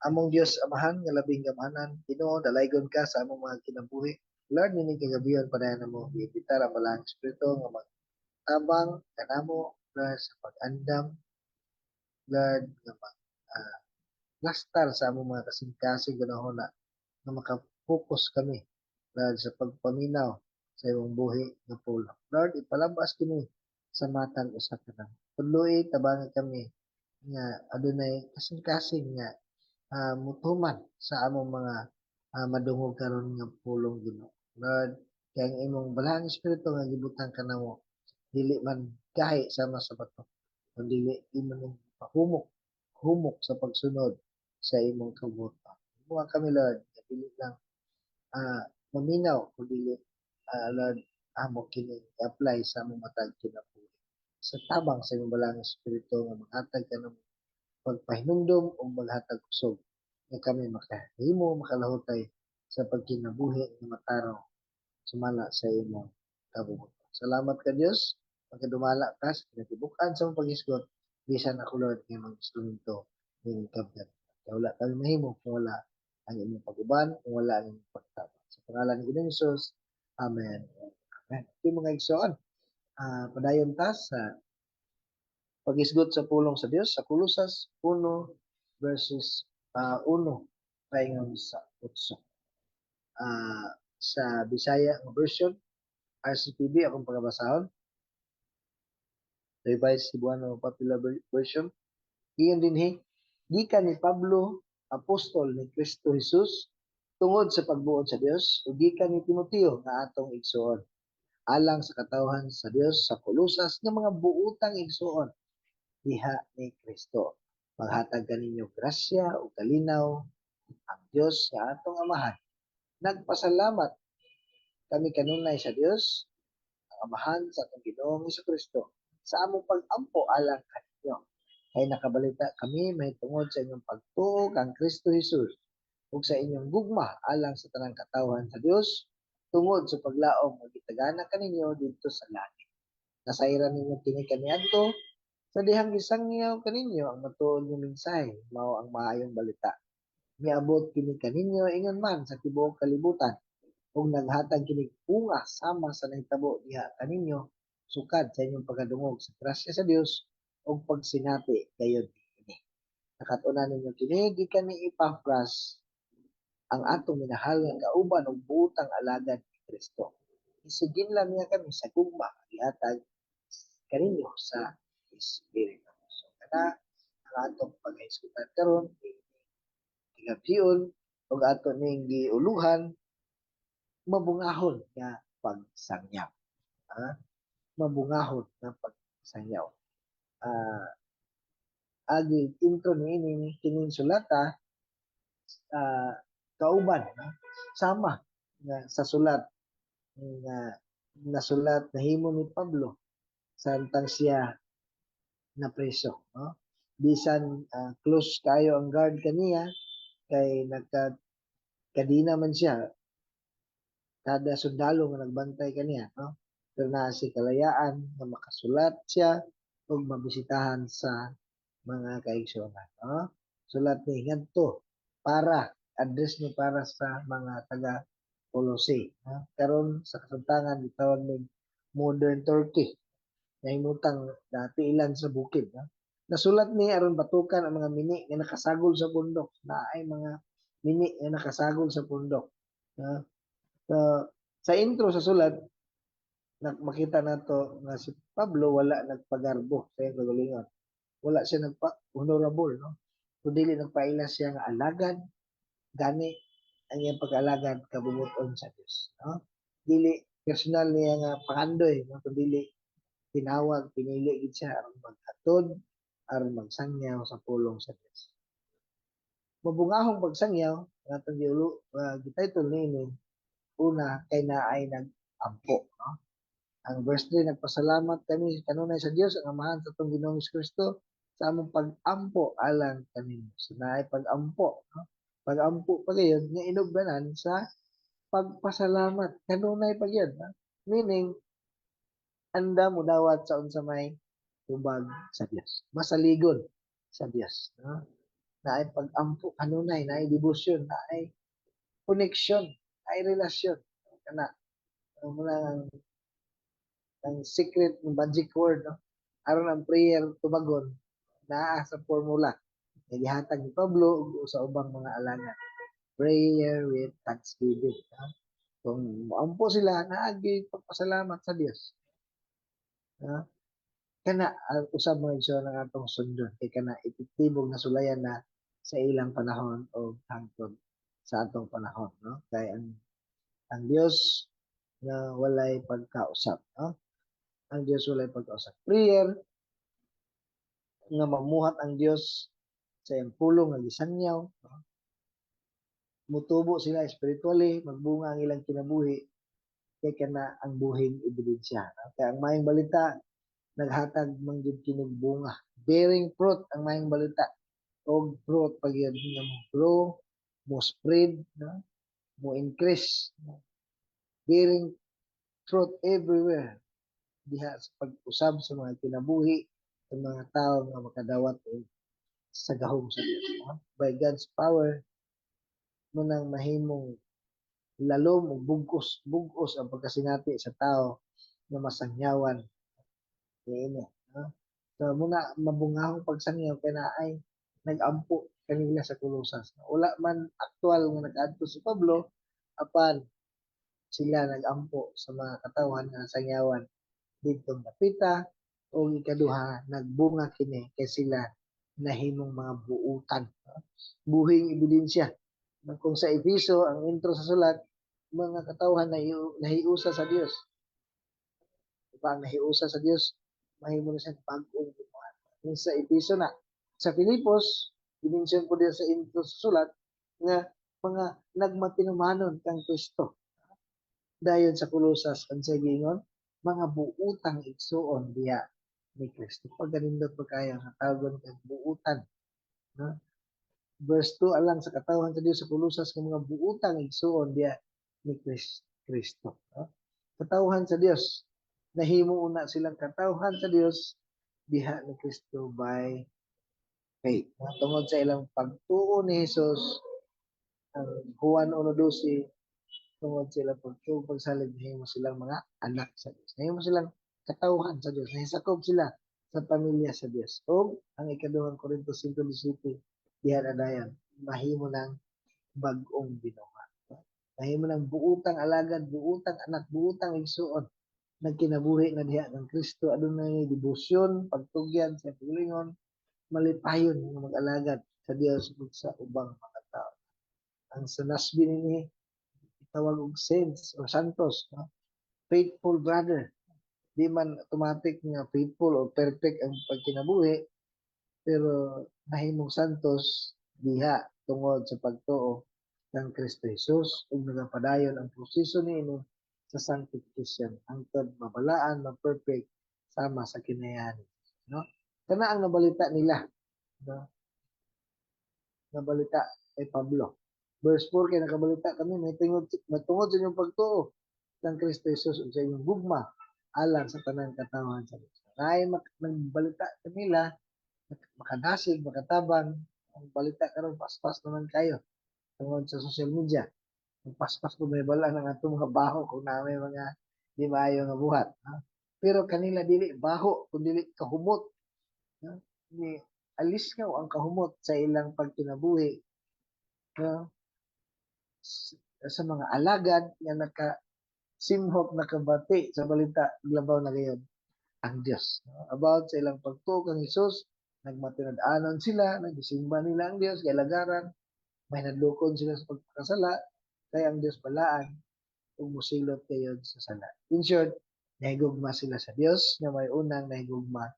Among Dios Amahan nga labing gamhanan, Ginoo, dalaygon ka sa among mga kinabuhi. Lord, nining kagabion, padayon namo giimbitar ang Balaang Espiritu nga magtabang kanamo, Lord, sa pag-andam, Lord, nga mag lastar sa among mga kasing-kasing hunahuna nga maka-focus kami, Lord, sa pagpaminaw sa imong buhi nga pulong. Lord, ipalabas kini sa matag usa kanamo. Tudloi, tabangi kami nga adunay kasing-kasing nga mutuman sa among mga madungog karon nga pulong, Ginoo. Lord, kay ang imong Balaang Espiritu nga gibutang kanamo dili man gahi sama sa bato, kundi imo ning pahumok humok sa pagsunod sa imong kabubut-on. Himuha kami, Lord, nga dili lang maminaw kundi Lord, amo kini i-apply sa among matag kinabuhi. Sa tabang sa imong Balaang Espiritu nga maghatag kanamo pagpahinumdom ug maghatag kusog nga kami makahimo makalahutay sa pagkinabuhi nga matarong sumala sa imong kabubut-on. Salamat ka, Dios, pagkadumala ka sa kinatibuk-an sa imong paghisgot bisan ako, Lord, nga imong instrumento ning kabgat. Kaya wala kami mahimo kung wala ang imong pag-uban, kung wala ang imong pagtabang. Sa pangalan ni Ginoong Hesus. Amen. Amen. Okay, mga igsoon, padayon ta sa paghisgot sa pulong sa Dios sa Kolosas 1 verses 1 paingon sa 8. Sa Bisaya nga version, RCPB akong pagabasahon. Revised Cebuano Popular Version. Giyon dinhi, gikan ni Pablo, apostol ni Kristo Jesus, tungod sa pagbuot sa Dios, ug gikan ni Timoteo nga atong igsuon. Alang sa katawhan sa Dios sa Kolosas nga mga buotang igsuon diha ni Kristo. Maghatag kaninyo grasya ug kalinaw ang Dios nga atong Amahan. Nagpasalamat kami kanunay sa Dios, ang Amahan sa atong Ginoong Kristo, sa among pag-ampo alang kaninyo. Kay nakabalita kami mahitungod sa inyong pagtuo kang Kristo Jesus ug sa inyong gugma alang sa tanang katawhan sa Dios tungod sa paglaom nga gitagana kaninyo didto sa langit. Nasayran ninyo kini kaniadto sa dihang gisangyaw kaninyo ang matuod nga mensahe, mao ang Maayong Balita. Miabot kini kaninyo ingon man sa tibuok kalibutan ug naghatag kini bunga sama sa nahitabo diha kaninyo sukad sa inyong pagkadungog sa grasya sa Dios ug pagsinati gayud niini. Nakat-unan ninyo kini gikan ni Epafras, ang atong minahal nga kauban ug buotang alagad ni Kristo. Isuginlan niya kami sa gugma nga gihatag kaninyo sa Espiritu. So kana ang atong paghisgutan karon kagabion ug ato ning giuluhan, mabungahon nga pagsangyaw. Ah, mabungahon nga pagsangyaw. Agi intro niini kining sulata kauban, no? Sama nga sa sulat nga nasulat, nahimo ni Pablo samtang siya na preso, no? Bisan close kayo ang guard kaniya kay nagka kadina man siya kada sundalo nga nagbantay kaniya, no? Pero naa si kalayaan nga makasulat siya ug mabisitahan sa mga kaigsuonan, no? Sulat ni ngadto para address ni para sa mga taga Colossae, no? Karon sa kasangtangan gitawag ning modern Turkey. Nahimutang dati ilan sa bukid, no? Nasulat ni aron batukan ang mga mini nga nakasagol sa pundok. Naay mga mini nga nakasagol sa pundok, no? So, sa intro sa sulat, makita nato nga si Pablo wala nagpagarbo sa iyang kagalingon. Wala siya nagpa honorable, no? Kung dili nagpaila siya nga alagad, gani ang iyang pag-alagad kabubut-on sa Dios, no? Dili personal niya nga pangandoy, no? Kung dili tinawag, pinili gid siya aron maghatod, aron magsangyaw sa pulong sa Dios. Mabungahong pagsangyaw nga atong giulo gititle niini, una kay naay nag-ampo, no? Ang verse 3, nagpasalamat kami kanunay sa Dios ang Amahan sa atong Ginoong Kristo sa among pag-ampo alang kaninyo. So naay pag-ampo, no? Pag-ampo pa gayud nga inugbanan sa pagpasalamat kanunay pa gyud, no? Meaning andam modawat sa unsa may tubag sa Dios. Masaligon sa Dios, no? Naay pag-ampo kanunay, naay debosyon, naay connection, naay relasyon. Kana mao na ang secret ng magic word, no? Aron ang prayer tubagon, naa sa formula nga gihatag ni Pablo ug sa ubang mga alagad. Prayer with thanksgiving. Ha? Kung moampo sila, naagi pagpasalamat sa Dios. Ha? Kana ang usab, mga igsoon, ang atong sundon kay kana epektibong nasulayan na sa ilang panahon o hangtod sa atong panahon, no? Kay ang Dios nga walay pagkausap, no? Ang Dios walay pagkausap. Prayer nga mamuhat ang Dios sa iyang pulong nga gisangyaw, no? Mutubo sila spiritually, magbunga ang ilang kinabuhi kay kana ang buhing ebidensya, no? Kay ang maayong balita naghatag man gyud kinig bunga. Bearing fruit ang maayong balita, og fruit pag yun nga mo grow, mo spread, no? Mo increase, no? Bearing fruit everywhere diha sa pag-usab sa mga kinabuhi sa mga tao nga makadawat og sa gahom sa Dios, no? By God's power mao nang mahimong lalom ug bugos bugos ang pagkasinati sa tao nga masangyawan niini, no? So mao na mabungahong pagsangyaw kay naay nag-ampo kanila sa Colosas. Wala man aktual nga nag-adto si Pablo, apan sila nag-ampo sa mga katawhan nga nasangyawan didtong dapita. O ikaduha, nagbunga kini kay sila nahimong mga buutan, no? Buhing ebidensya. Kung sa Efeso, ang intro sa sulat, mga katawhan na nahiusa sa Dios. Diba, ang nahiusa sa Dios, mahimo na siya bag-ong binuhat. Yung sa Efeso na. Sa Filipos, i-mention po diyan sa intro sa sulat, nga mga nagmatinumanon kang Kristo. Dayon sa Kolosas, ang sa giingon, mga buutang igsuon diha ni Kristo. Pagkanindot pa kayo, nga tawagon kag buutan. No? Verse 2 alang sa katawhan sa Dios sa Kolosas nga mga buutang igsuon diha ni Kristo. No? Katawhan sa Dios. Nahimo una silang katawhan sa Dios diha ni Kristo by faith. No? Tungod sa ilang pagtuo ni Jesus, ang Juan 1:12, tungod sa ilang pagtuo, pagsalig, nahimo silang mga anak sa Dios. Nahimo silang katawhan sa Dios. Nahisakop sila sa pamilya sa Dios. O ang ikaduhang Korinto 5:17, diha na dayon, mahimo ng bag-ong binuhat. Mahimo ng buutang alagad, buutang anak, buutang igsuon. Nagkinabuhi na diha ng Kristo, adunay debosyon, pagtugyan sa kaugalingon, malipayon nga mag-alagad sa Dios ug sa ubang mga tao. Ang sa NASB nini itawag og saints or santos, no? Faithful brother. Di man automatic nga faithful or perfect ang pagkinabuhi, pero nahimong santos diha tungod sa pagtuo ng Kristo Jesus ug nagapadayon ang proseso niini sa sanctification hangtod mabalaan, ma-perfect sama sa kinayan, no? Kana ang nabalita nila, no? Nabalita kay Pablo, verse 4, kay nakabalita kami may tingod matungod sa inyong pagtuo ng Kristo Jesus ug sa inyong gugma alang sa tanang katawhan sa Dios. Naay nagbalita kanila, makadasig, makatabang. Ang balita karon paspas naman kayo tungod sa social media. Ang paspas ko may bala ng atong mga baho kung naa may mga di maayo nga buhat. Ha? Pero kanila dili baho, kun dili kahumot. Ha? Ni alis nga ang kahumot sa ilang pagkinabuhi. No? Sa mga alagad nga naka simhok, nakabati sa balita, labaw na gayon ang Dios, no? About sa ilang pagtuo kang Hesus, nagmatinad-anon sila, nagsimba nila ang Dios, gialagaran, may nadlokon sila sa pagpakasala, kay ang Dios balaan ug mosilot kayo sa sala. In short, nahigugma sila sa Dios nga may unang nahigugma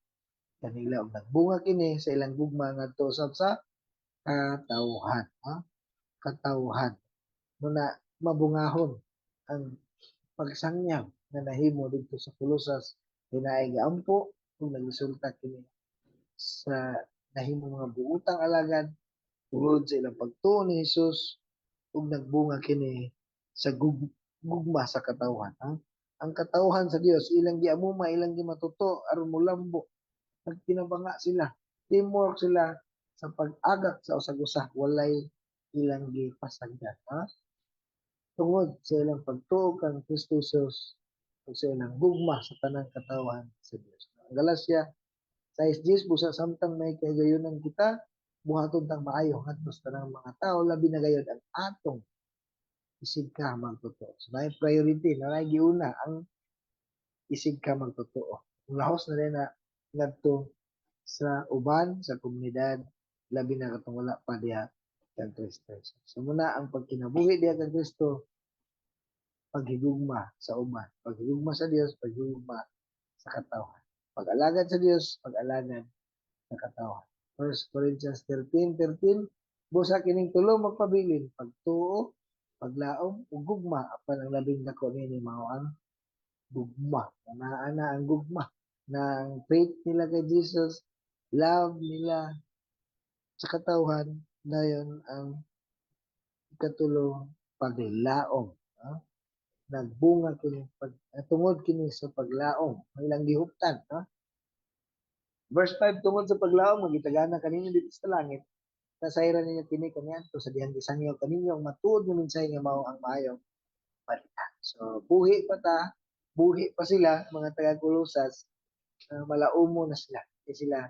kanila ug nagbunga kini sa ilang gugma ngadto usab sa katawhan, ha? Katawhan. Mao na mabungahon ang pagsangyaw nga nahimo didto sa Colosas, naay gaampo ug nagresulta kini sa nahimo mga buutang alagad tungod sa ilang pagtuo ni Jesus ug nagbunga kini sa gugma sa katawhan, ha? Ang katawhan sa Dios ilang giamuma, ilang gimatuto aron molambo, nagtinabanga sila, teamwork sila. Sa pag-agak sa usag-usa, walay ilang gipasagdan, ha? Tungod sa ilang pagtuo kang Kristo Jesus ug sa ilang gugma sa tanang katawhan sa Dios. Ang Galacia 6:10, busa samtang may kahigayunan kita, buhaton tang maayo ngadto sa tanang mga tao, labi na gayod ang atong isig ka magtotoo. So, naay priority, na giuna ang isig ka magtotoo. Kung lahos na rin na ngadto sa uban, sa komunidad, labi na katong wala pa diha kang Kristo. So muna ang pagkinabuhi diha kang Kristo, paghigugma sa uban, paghigugma sa Dios, paghigugma sa katawhan. Pag-alagad sa Dios, pag-alagad sa katawhan. 1 Corinthians 13:13, busa kining tulo magpabilin, pagtuo, paglaom, ug gugma, apan ang labing dako niini mao ang gugma. Naa na ang gugma ng faith nila kay Jesus, love nila sa katawhan, dayon ang ikatulo, paglaom. Ha? Nagbunga kini pag tungod kini sa paglaom, may ilang gihuptan, ha? Verse 5, tungod sa paglaom magitagana kaninyo dito sa langit, nasayran ninyo kini kaniadto sa dihang gisangyaw kaninyo ang matuod nga mensahe nga mao ang maayong balita. So buhi pa ta, buhi pa sila mga taga Colosas, malaumo na sila. Kay sila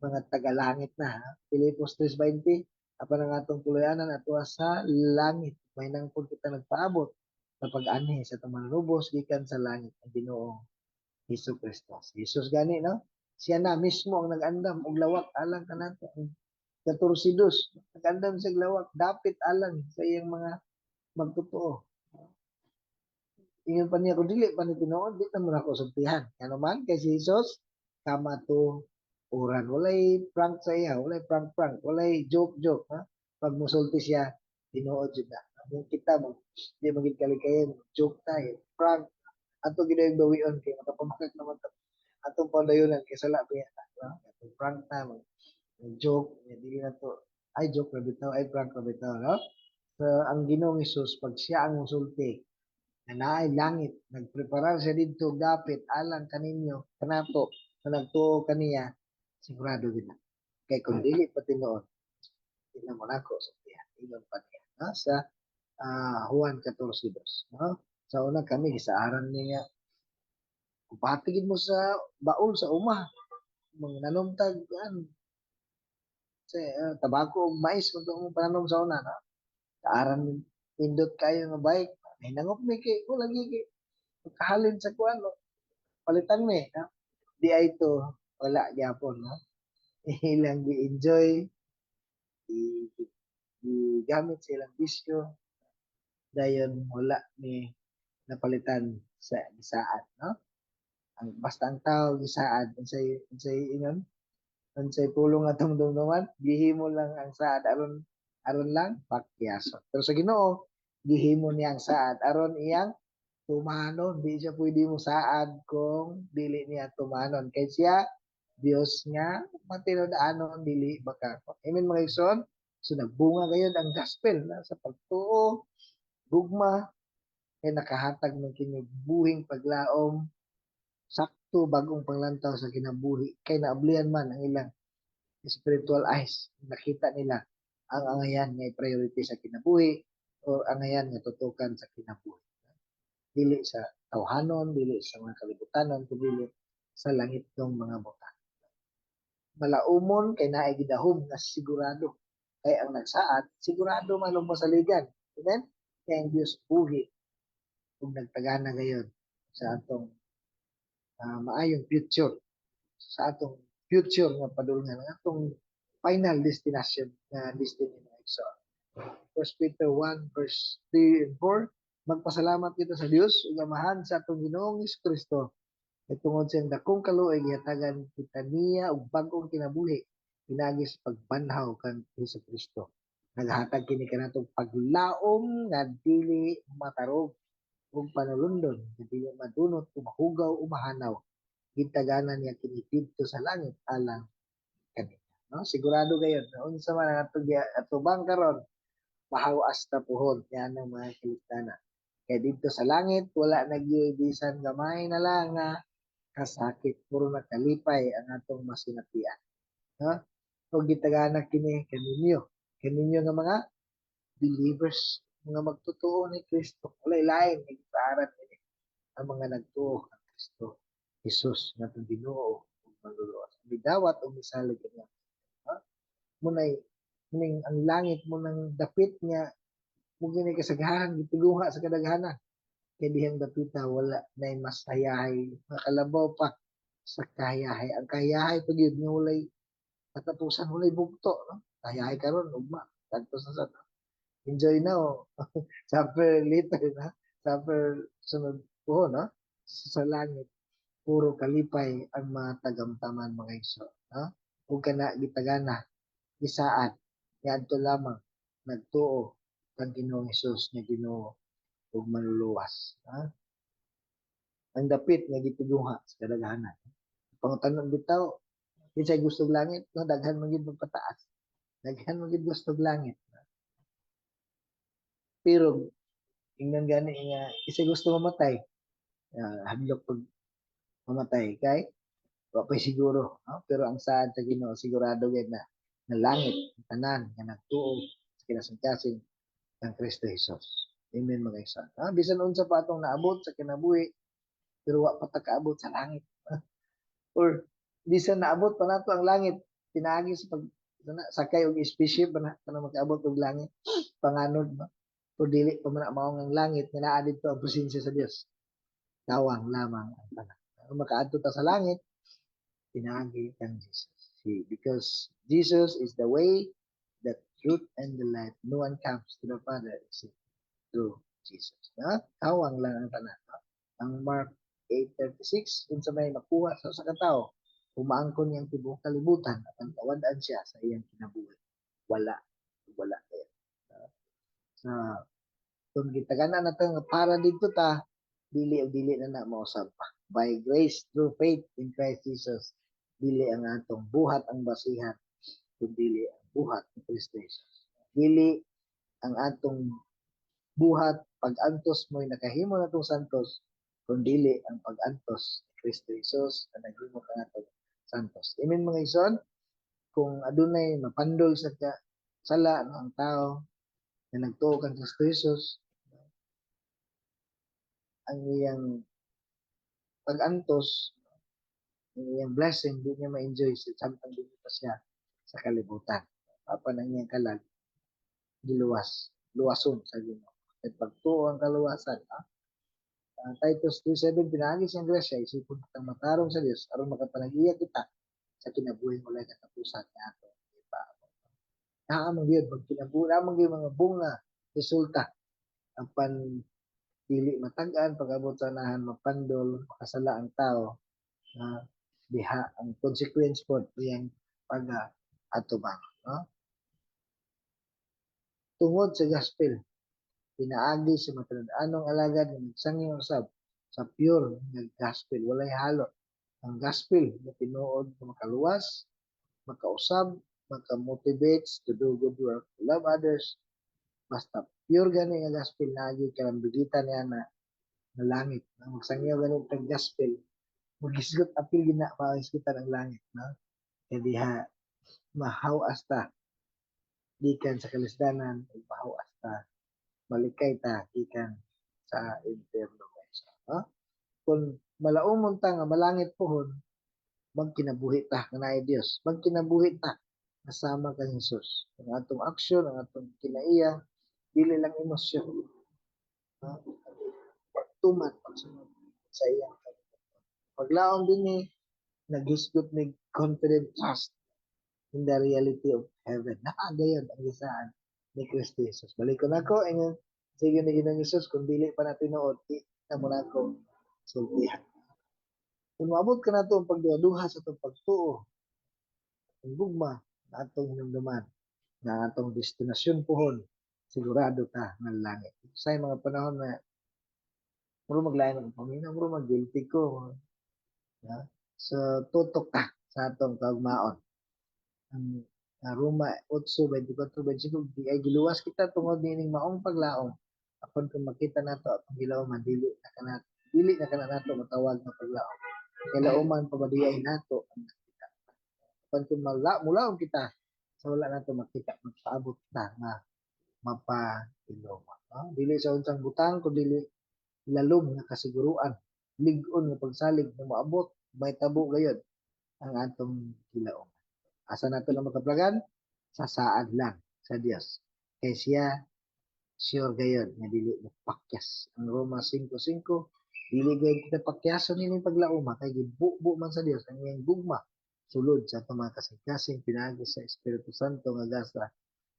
mga taga-langit na. Ha? Filipos 3:20, apan ang atong tuluyanan atua sa langit. May nangpod kita nagpaabot sa pag-anhi sa atong manunubos gikan sa langit, ang Ginoong Hesus Kristo. Si Jesus gani, no? Siya na mismo ang nag-andam og lawak alang kanato. Ang 14:2, nag-andam sa lawak dapit alang sa iyang mga magtotoo. Ingon pa niya, kung dili pa ni tinuod, di na mo nako sultihan. Ngano man, kay si Jesus, kamatuoran. Walay prank sa iya, walay prank-prank, walay joke-joke. Ha? Pag musulti siya, tinuod jud na. Kung kita mo, di maging kalikayan, joke tayo, prank. Ato gid yung bawion kay makapamakak naman to. Atong pandayunan kay sala pa yan. No? Atong prank ta, mag joke, dili na to, ay joke ra bitaw, ay prank ra bitaw, no? So, ang Ginoong Hesus, pag siya ang musulti, na naay langit, nagpreparar siya didto dapit alang kaninyo, kanato, na nagtuo kaniya, sigurado gid na. Kay kung dili pa tinuod, di na mo nako sultihan. Ingon pa niya, no? Sa Juan 14:2, no? Sa una kami gisaaran niya, kupati gid mo sa baul sa uma, mga nanom tag an sa tabako ug mais kung mo pananom sa una, no? Saaran pindot kayo nga bike, hinangop mi kay ko lagi kay pagkahalin sa kuan, no? Palitan mi, no? Di ay to wala gyapon, no? Ilang gi-enjoy, gigamit sa ilang bisyo, dayon wala ni napalitan sa gisaad, no? Ang basta ang tao gisaad, unsay ingon, unsay pulong atong dumduman, gihimo lang ang saad aron aron lang pakyason. Pero sa Ginoo, gihimo niya ang saad aron iyang tumanon. Di siya pwede mo saad kung dili niya tumanon. Kay siya Dios nga matinud-anon, dili baka. Amen, mga igsoon. So nagbunga gayud ang gospel na sa pagtuo, gugma, kay nakahatag ng kinibuhing paglaom, sakto bagong panglantaw sa kinabuhi, kay naablian man ang ilang spiritual eyes, nakita nila ang angayan nga priority sa kinabuhi o angayan nga tutukan sa kinabuhi, dili sa tawhanon, dili sa mga kalibutanon, kundi sa langit ng mga butang. Malaumon kay naay gidahom nga sigurado, kay ang nagsaad sigurado man ang masaligan. Amen. Kay ang Dios buhi ug nagtagana gayon sa atong maayong future, sa atong future nga padulngan, ang atong final destination nga destiny, mga igsoon. 1 Peter 1 verse 3 and 4, magpasalamat kita sa Dios ug Amahan sa atong Ginoong Kristo kay tungod sa iyang dakong kaluoy gihatagan kita niya og bag-ong kinabuhi pinaagi sa pagbanhaw kan Hesus Kristo. Naghatag kini kanatong paglaom nga dili matarog ug panulundon nga dili madunot o mahugaw o mahanaw. Gitagana niya kini didto sa langit alang kaniya. No? Sigurado gayon na unsa man ang atong atubang karon, mahawas ta puhon yan ang mga kilistana. Kay didto sa langit wala na gyud bisan gamay na lang nga kasakit, puro na kalipay ang atong masinatian. No? O gitagana kini kaninyo. Kaninyo nga mga believers, mga magtotoo ni Kristo. Walay lain nga gipaaran kini ang mga nagtuo kang Kristo Jesus nga atong Ginoo ug Manluluwas. Midawat o misalig kaniya. Ha? Munay muning ang langit mo nang dapit nga mo gini kasagaran gitiguha sa kadaghanan. Kay dihang dapita wala nay mas hayahay, makalabaw pa sa kahayahay. Ang kahayahay pa gyud nga walay katapusan, walay bugto, no? Hayahay karon, ugma kadto sa enjoy now, suffer later na, suffer sunod po, no? Sa langit puro kalipay ang mga tagamtaman, mga igsoon, no? Ug kana gitagana, gisaad ngadto lamang nagtuo kang Ginoong Hesus nga Ginoo ug Manluluwas, ha? Ang dapit nga gitiguha sa kadaghanan. Pangutanon bitaw, kinsay gusto og langit, no? Daghan man gyud magpataas. Daghan man gyud gusto og langit. Pero ingnan gani nga kinsay gusto mamatay, hadlok pag mamatay kay wa pa'y siguro, no? Pero ang saad sa Ginoo, sigurado gyud na na langit ang tanan nga nagtuo sa kinasingkasing kang Kristo Jesus. Amen, mga igsoon. Bisan unsa pa atong naabot sa kinabuhi, pero wa pa ta kaabot sa langit. Or bisan naabot pa nato ang langit pinaagi sa pag sakay og spaceship ba na kana makaabot og langit, panganod, no? O dili pa man mao ang langit nga naa didto ang presensya sa Dios. Kawang lamang ang tanan. Kung makaadto ta sa langit, pinaagi kang Jesus. See, because Jesus is the way, the truth, and the life. No one comes to the Father except through Jesus. Na? Kawang lang ang tanan. No? Ang Mark 8:36, unsa may makuha sa usa ka tawo, maangkon niyang tibuok kalibutan at ang kawad-an siya sa iyang kinabuhi? Wala. Wala kaya. Sa kung gitagana na nga para didto ta, dili o dili na na mausab pa. By grace through faith in Christ Jesus, dili ang atong buhat ang basihan, kun dili ang buhat ni Kristo Jesus. Dili ang atong buhat pag-antos mo'y nakahimo natong santos, kun dili ang pag-antos ni Kristo Jesus na naghimo kanatong santos. Amen, mga igsoon. Kung adunay mapandol sa ka, sala, no, ang tao na nagtuo kang Kristo Jesus, ang iyang pag-antos, ang iyang blessing, di niya ma-enjoy sa samtang di pa siya sa kalibutan. Apan ang iyang kalag, giluwas, luwason sa Ginoo. At pagtuo ang kaluwasan, ha? Titus 3:7, pinaagi siyang grasya, isipon kitang matarong sa Dios, aron makapanag-iya kita sa kinabuhing walay katapusan nga ato ipaabot. Naa man gyud magkinabuhi, naa man gyud mga bunga, resulta apan dili matag-an pag-abot sa anahan, mapandol, makasala ang tao na diha ang consequence pod iyang pag atubang, no? Tungod sa gospel, pinaagi sa matinud-anong alagad nga nagsangyaw usab sa pure nga gospel, walay halo. Ang gospel nga tinuod nga makaluwas, makausab, maka-motivates to do good work, to love others. Basta pure gani nga gospel, naagi kalambigitan niya na na langit, no? Magsangyaw gani tag gospel, magisgot apil gina mahisgutan ang langit, no? Kay diha mahaw-as ta gikan sa kalisdanan ug mahaw-as ta, malikay ta gikan sa impyerno, guys, no? Kung malaumon ta nga malangit pohon, magkinabuhi ta nga naay Dios, magkinabuhi ta kasama kang Jesus. Ang atong aksyon, ang atong kinaiya, dili lang emosyon, no? Pagtuman, pagsunod sa iyang kalibutan. Paglaom dinhi, naghisgot ni confident trust in the reality of heaven. Nakagayon ang gisaad ni Kristo Jesus. Balik ko nako, ingon sige ni Ginoong Jesus, kung dili pa na tinuod, di na mo nako sultihan. Kung maabot ka na ang pagduha sa atong pagtuo, ang gugma na atong hinumduman, na atong destinasyon pohon, sigurado ta ng langit. Sa mga panahon na muro maglain ang pamilya, muro mag-guilty ko. Ya? So, tutok ta sa atong kaugmaon. Ang Roma 8, 24, 25, di ay giluwas kita tungod niining maong paglaom. Apan kung makita nato atong gilauman, dili na kana nato matawag nga paglaom. Kay lauman pa ba diay nato ang nakita? Apan kung mulaom kita Sa wala nato makita, magpaabot ta nga mapailoma, no? Dili sa unsang butang kundi lalom nga kasiguruan, lig-on nga pagsalig na moabot, mahitabo gayod ang atong gilaom. Asa nato na makaplagan? Sa saad lang sa Dios. Kay siya sure gayod nga dili mopakyas. Ang Roma 5:5, dili gayod kita pakyason nining paglaoma kay gibubo man sa Dios ang iyang gugma sulod sa atong mga kasing-kasing pinaagi sa Espiritu Santo nga gasa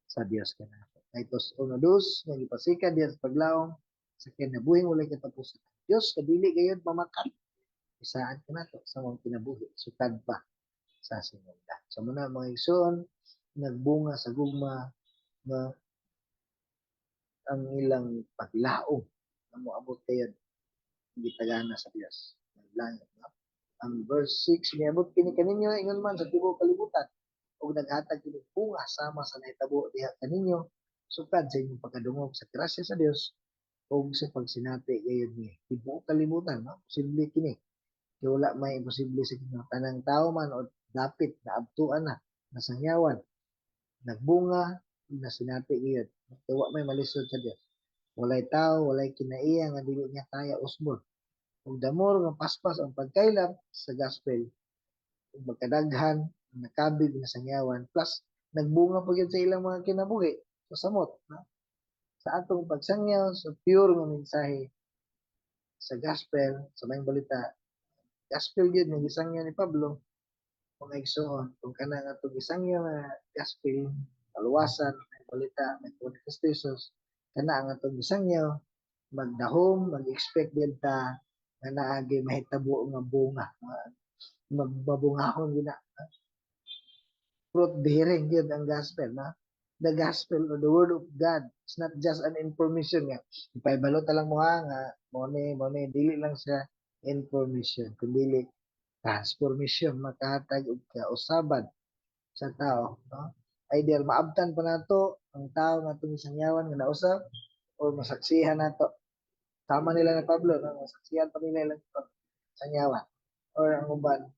sa Dios kanato. Titus 1:2, nga gipasikat diha sa paglaom sa kinabuhing walay katapusan. Dios kadili gayod mamakat. Isaad kanato sa mga kinabuhi sukad pa sa sinugdan. So muna, mga igsoon, nagbunga sa gugma nga ang ilang paglaom na moabot kayo gitagana sa Dios ng langit, no? Ang verse 6, "Miabot kini kaninyo ingon man sa tibuok kalibutan ug naghatag kini bunga sama sa nahitabo diha kaninyo sukad sa inyong pagkadungog sa grasya sa Dios ug sa pagsinati gayud ni." Tibuok kalibutan, no? Posible kini. Kay wala may imposible sa Ginoo. Tanang tao man o dapit na abtuan na nasangyawan, nagbunga, nasinati gayud. Kay wa may malisod sa Dios. Walay tao, walay kinaiya nga dili niya kaya usbon. Ug the more nga paspas ang pagkaylap sa gospel, ug magkadaghan ang nakabig nga sangyawan, plus nagbunga pa gyud sa ilang mga kinabuhi. So samot, no? Sa atong pagsangyaw sa pure nga mensahe sa gospel, sa Maayong Balita, gospel gyud nga gisangyaw ni Pablo, mga igsoon, kung kana nga atong gisangyaw nga gospel, kaluwasan, Maayong Balita, may tungod ni Kristo Jesus, kana ang atong gisangyaw, magdahom, mag-expect din ta nga naagi mahitabo nga bunga, magbabungahon gina. Fruit bearing gyud ang gospel, no? The gospel or the word of God is not just an information nga ipahibalo ta lang mo ha nga mo ni dili lang siya information kundi transformation, makahatag og kausaban sa tao, no? Either maabtan pa nato ang tao nga atong gisangyawan nga nausab or masaksihan nato. Tama nila ni Pablo, no? Masaksihan pa nila ilang sangyawan or ang uban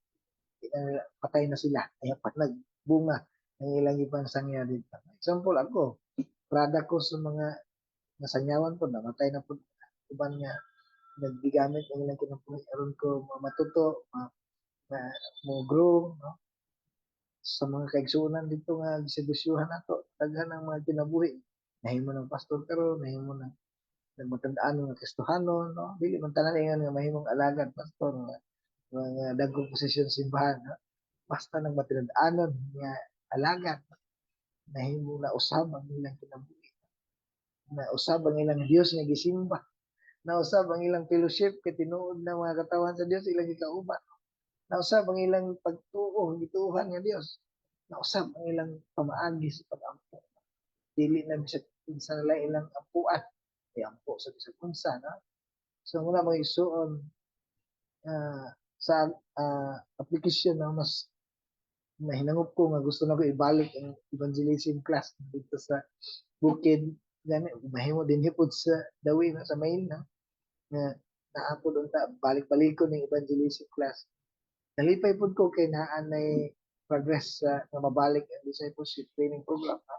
di na nila, patay na sila kaya pa nagbunga ang ilang ipansangyaw dito. Example ako, prada ko sa mga nasangyawan po, namatay na po uban nga nagbigamit ang ilang kinabuhi aron ko matuto, ma, mo grow, no? Sa mga kaigsuonan dito nga giserbisyuhan nato, daghan ang mga kinabuhi, nahimo ng pastor karon, nahimo ng nagmatandaan nga Kristohano, no? Dili man tanan ingon nga mahimong alagad, pastor, nga mga dagkong posisyon sa simbahan, no? Basta nang matinad-anon nga alagad, nahimo na usab ang ilang kinabuhi, na usab ang ilang Dios nga gisimba, nausab ang ilang fellowship kay tinuod na mga katawan sa Dios ilang gikauban, nausab ang ilang pagtuo, gituohan nga Dios, nausab ang ilang pamaagi sa pag-ampo. Dili na bisag unsa nila ilang ampuan ay ampo sa bisag unsa, no? So muna, mga igsuon, sa application na mas nahinangop ko nga gusto na ko ibalik ang evangelism class dito sa bukid, gani mahimo din hipod sa dawi na sa main, no? Nga naa pod unta balik-balikon ning evangelism class. Nalipay pod ko kay naa nay progress sa nga mabalik ang discipleship training program, ha?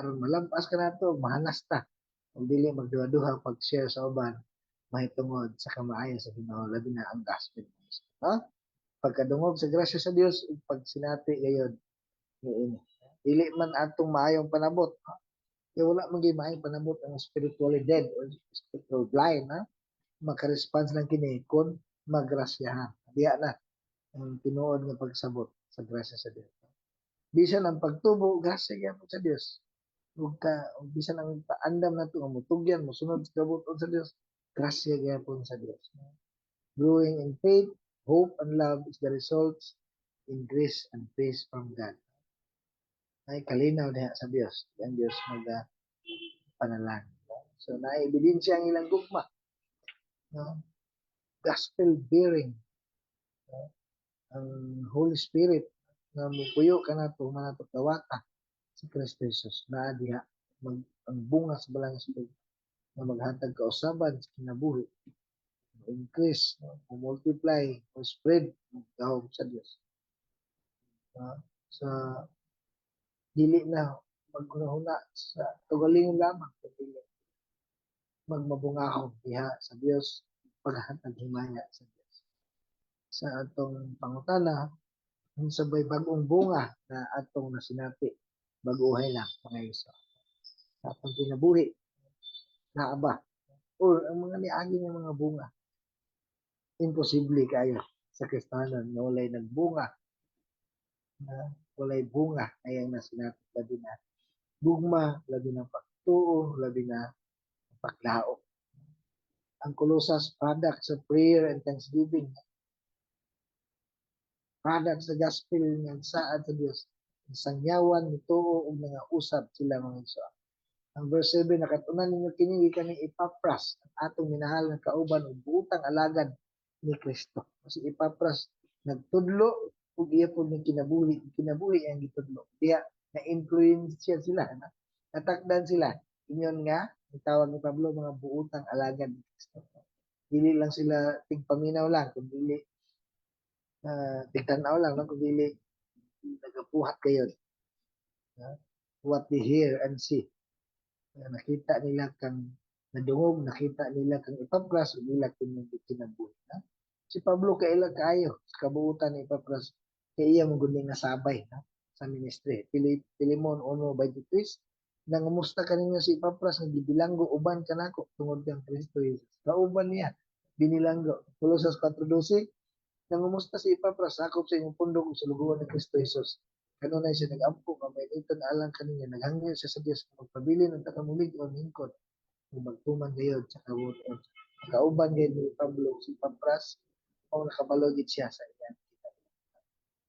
Aron malampas ka nato, mahanas ta ug dili magduha-duha pag-share sa uban mahitungod sa kamaayo sa Ginoo, labi na ang gospel, no? Pagkadungog sa grasya sa Dios ug pagsinati gayod niini, dili man atong maayong panabot, no? Kaya wala man gyud maayong panabot ang spiritually dead or spiritual blind, ha? Maka-response lang kini kung magrasyahan. Diya na ang tinuod nga pagsabot sa grasya sa Dios. Bisan ang pagtubo, grasya gyapon sa Dios. Ug ka ug bisan ang paandam nato nga mutugyan, mosunod sa kabubut-on sa Dios, grasya gyapon sa Dios. Growing in faith, hope, and love is the results in grace and peace from God. Ay kalinaw diha sa Dios. Ang Dios maga panalangin. So naay ebidensya ang ilang gugma. No? Gospel bearing. No? Ang Holy Spirit nga mupuyo kanato manato dawata si Kristo Jesus, naa diha ang bunga sa Balaang Espiritu nga maghatag kausaban sa kinabuhi, increase, no? Multiply o spread ang gahom sa Dios, no? Sa Dili na maghuna-huna sa kaugalingon lamang, kundi magmabungahon diha sa Dios, paghatag himaya sa Dios. Sa atong pangutana, unsa bay bag-ong bunga na atong nasinapi? Bag-ohay lang, mga igsoon. Sa atong kinabuhi, naa ba? Or ang mga niagi nga mga bunga, imposible kaayo sa Kristohanon nga walay nagbunga, na walay bunga ay ang nasinapi, labi na gugma, labi na pagtuo, labi na paglaom. Ang Colosas, product sa prayer and thanksgiving. Product sa gospel nga saad sa Dios. Sangyawan, nituo ug nangausab sila, mga igsoon. Ang verse 7, "Nakatunan ninyo kini gikan ni Epapras, ang atong minahal nga kauban ug buutang alagad ni Kristo." Si Epapras nagtudlo ug iya pud ning kinabuhi, kinabuhi ang gitudlo. Diha na influence sila, na natakdan sila. Ingon nga ang tawag ni Pablo, mga buutang alagad ni Kristo. Dili lang sila tigpaminaw lang, kun dili tigtan-aw lang, no? Kun dili nagabuhat kayo. What they hear and see. Nakita nila kang nadungog, nakita nila kang Epapras, ug ila kining kinabuhi. No? Si Pablo kaila kaayo sa kabuutan ni Epapras kay iya mo gud nga sabay, no, sa ministry. Filemon 1:23, "Nangumusta kaninyo si Epapras nga gibilanggo uban kanako tungod kang Kristo Jesus." Kauban niya binilanggo. Colosas 4:12, "Nangumusta si Epapras, sakop sa inyong pundok ug sulugoon ni Kristo Jesus. Kanunay siya nagampo nga mainiton alang kaninyo. Naghangyo siya sa Dios nga magpabilin unta kamo lig-on hingkod ug magtuman gayod sa kabubut-on." Kauban gayud ni Pablo si Epapras o nakabalo gid siya sa iyang kita.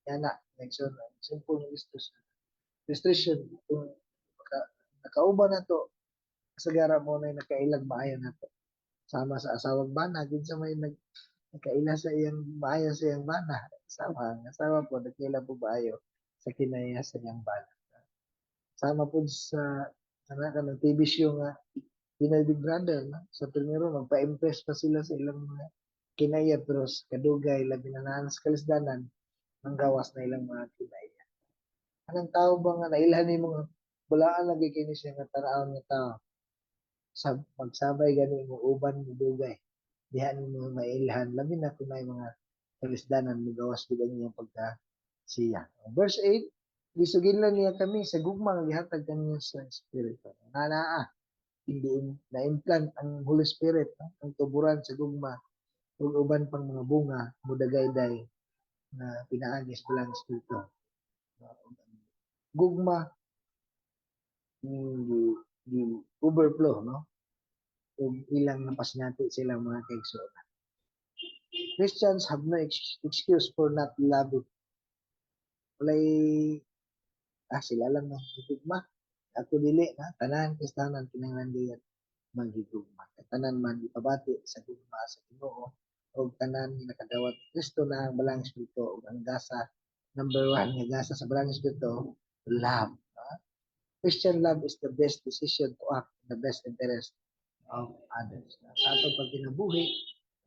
Yana, next one, simple nga illustration, kung nakauban nato kasagara mo na nakailag maayo nato. Sama sa asawag bana, kinsa may nakaila sa iyang maayo sa iyang bana? Sama ang asawa po, nakaila po maayo sa kinaya sa iyang bana. Sama po sa kana kanang TV show nga Pinoy Big Brother, no? Sa primero magpa-impress pa sila sa ilang mga kinaya, pero sa kadugay, labi na naan sa kalisdanan, manggawas na ilang mga kinaya. Anong tao ba nga nailhan nimo nga balaan lagi kini siya nga tan-awon nga tao, sa magsabay gani mo uban mo dugay, diha nimo mailhan, labi na kung may mga kalisdanan, mogawas gid ang iyang pagka siya. Verse 8, "Gisugilan niya kami sa gugma nga gihatag kaniya sa Espiritu." Nanaa, hindi na-implant ang Holy Spirit, no? Ang tuburan sa gugma ug uban pang mga bunga mudagayday na pinaagi sa Balaang Espiritu. Gugma gi overflow, no, ug ilang napasinati silang mga kaigsuonan. Christians have no excuse for not loving. Walay sila lang no gugma. Ako dili na. Tanan Kristiyanan kinahanglan diyan manghigugma. Kay tanan man ipabati sa gugma sa Ginoo ug tanan nga nakadawat ni Kristo na ang Balaang Espiritu, ug ang gasa number one nga gasa sa Balaang Espiritu, love. Ah. Christian love is the best decision to act in the best interest of others. Sa atong pagkinabuhi,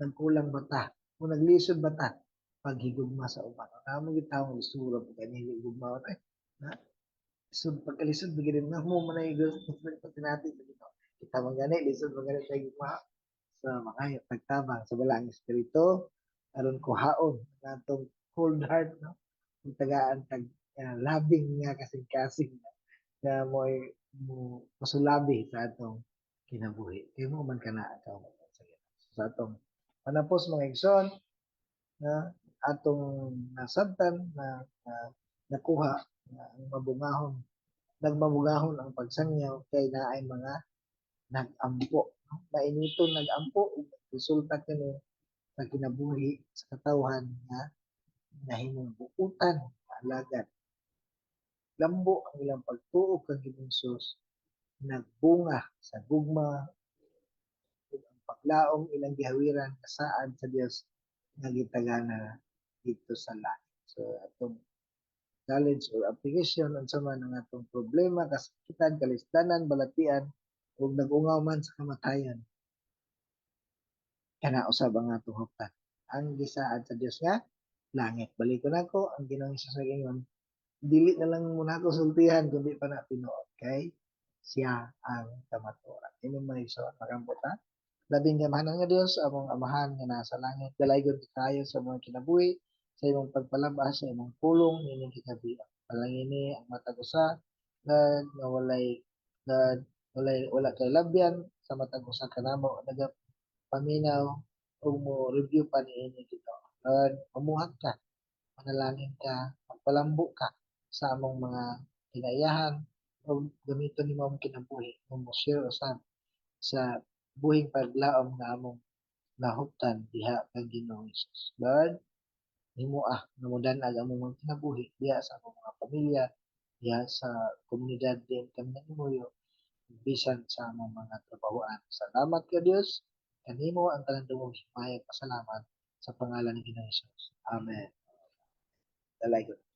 nagkulang ba ta? Kung naglisod ba ta paghigugma sa uban? Namo gyud tawong lisura pag kani gugma ay na. Lisod pagkalisod bigyan na mo man ay gusto natin sa Ginoo. Kita man gani lisod man gani tayo gugma sa mga pagtabang sa Balaang Espiritu aron kuhaon ang atong cold heart, no, ug tagaan tag loving nga kasing-kasing nga mo'y mo masulabi sa atong kinabuhi. Kay mo man kana ang sa Ginoo. Sa atong panapos, mga igsoon, na atong nasabtan na nakuha na ang mabungahon, nagmabungahon ang pagsangyaw kay naay mga nagampo, no? Mainiton nagampo ug resulta kini sa kinabuhi sa katawhan nga nahimong buutan alagad. Lambo ang ilang pagtuo kang Ginoong Hesus, nagbunga sa gugma ug ang paglaom ilang gihawiran kasaad sa Dios nga gitagana dito sa langit. So atong challenge or application, unsa man ang atong problema, kasakitan, kalisdanan, balatian ug nag-ungaw man sa kamatayon, kana usab ang atong huptan, ang gisaad sa Dios nga langit. Balikon nako ang Ginoong Hesus nag-ingon. Dili na lang muna ako sultihan kundi pa na tinuod kay siya ang kamatuoran. Imong mga igsoon, magampo ta. Labing gamhanan nga Dios, among Amahan nga nasa langit, dalaygon kaayo sa mga kinabuhi, sa imong pagpalabas, sa imong pulong niining kagabii. Palangini ang matag usa nga walay na walay wala kay labyan sa matag usa kanamo nagapaminaw ug mo review pa niini dito. Lord, mamuhat ka, manalangin ka, magpalambo ka sa among mga kinaiyahan ug gamiton nimo among kinabuhi nga mo share usab sa buhing paglaom nga among nahuptan diha kang Ginoong Hesus. Lord, himoa nga modan-ag among mga kinabuhi diha sa among mga pamilya, diha sa komunidad din kami nangimuyo, bisan sa among mga trabahoan. Salamat ka, Dios. Kanimo ang tanan dungog, himaya, pasalamat sa pangalan ni Ginoong Hesus. Amen. Dalaygon.